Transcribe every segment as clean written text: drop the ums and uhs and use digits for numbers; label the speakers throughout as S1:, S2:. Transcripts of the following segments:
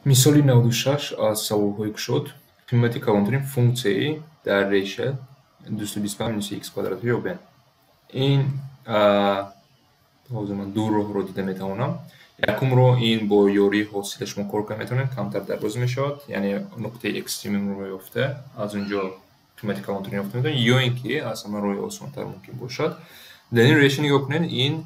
S1: Мисоли 96 аз саволҳои кушод. Қимати калонтарин функсияи дар реша 225 минуси х квадратро ёбем. Ин ҳозир ман ду роҳро дида метавонам. Якум роҳ ин бо ёрии ҳосила шумо кор карда метавонед, камтар дароз мешавад, яъне нуқтаи экстремумро ёфта, аз он ҷо қимати калонтарин ёфта метавонед, ё ин ки аз ҳама роҳи осонтар мумкин бошад. Дар ин реша нигоҳ кунед, ин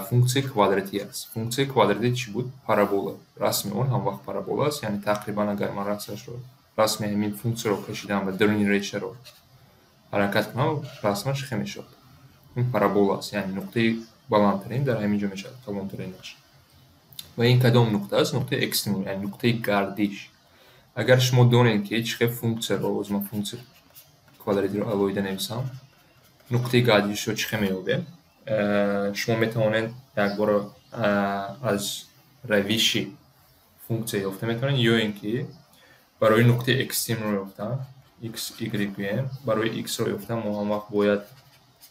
S1: функсияи квадратӣ аст. Функсияи квадратӣ чӣ буд? Парабола. Расми он ҳамвақт парабола аст, яъне тақрибан агар ман расмашро расми ҳамин функсияро кашидам ва даруни решаро ҳаракат кунам, расмаш хе мешавад. Ин парабола аст, яъне нуқтаи баландтарин дар ҳамин ҷо мешавад, калонтаринаш. Ва ин кадом нуқта аст? Нуқтаи экстремум, яъне нуқтаи гардиш. Агар шумо донед, ки чӣ хел функсияро, боз ман функсияи квадратиро алоҳида нависам, нуқтаи гардишро чӣ хел меёбем? Шумо метавонед якбора аз равиши функсия ёфта метавонед, ё ин ки барои нуқтаи экстремумро ёфтан, x, y гӯем, барои x-ро ёфтан мо ҳамвақт бояд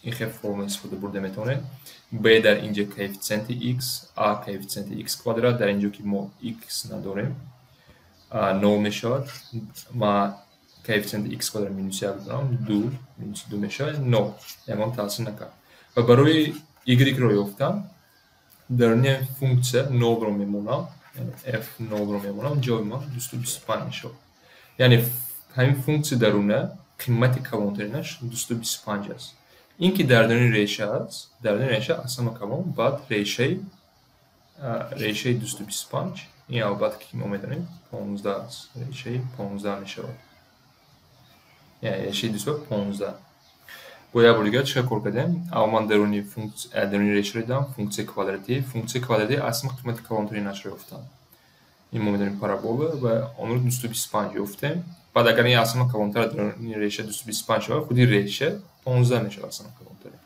S1: ин хел формула истифода бурда метавонем. B дар инҷа коэффитсиенти x, a коэффитсиенти x квадрат, дар инҷо ки мо x надорем, нол мешавад. Ма коэффитсиенти x квадрат минус як дорам, ду минуси ду мешавад, нол, ягон таъсир накард. Ва барои y-ро ёфтан дар ин функсия нолро мемонам, яъне f нолро мемонам, ҷавоби ман 225 мешавад. Яъне ҳамин функсия даруна қимати калонтаринаш 225 аст. Ин ки дар даруни реша аст, дар даруни реша аз ҳама калон, баъд решаи 225, ин албатта ки мо медонем 15 аст, решаи 15 мешавад. Яъне решаи 215. Бо як бор дигар чӣ кор кардем? Аввал ман даруни функсия, даруни решаро дидам, функсияи квадратӣ. Функсияи квадратӣ аз ҳама қимати калонтаринашро ёфтам. Ин мо медонем парабола ва онро 225 ёфтем. Баъд агар ин аз ҳама калонтар даруни реша 225 шавад, худи реша 15 мешавад аз ҳама калонтарин.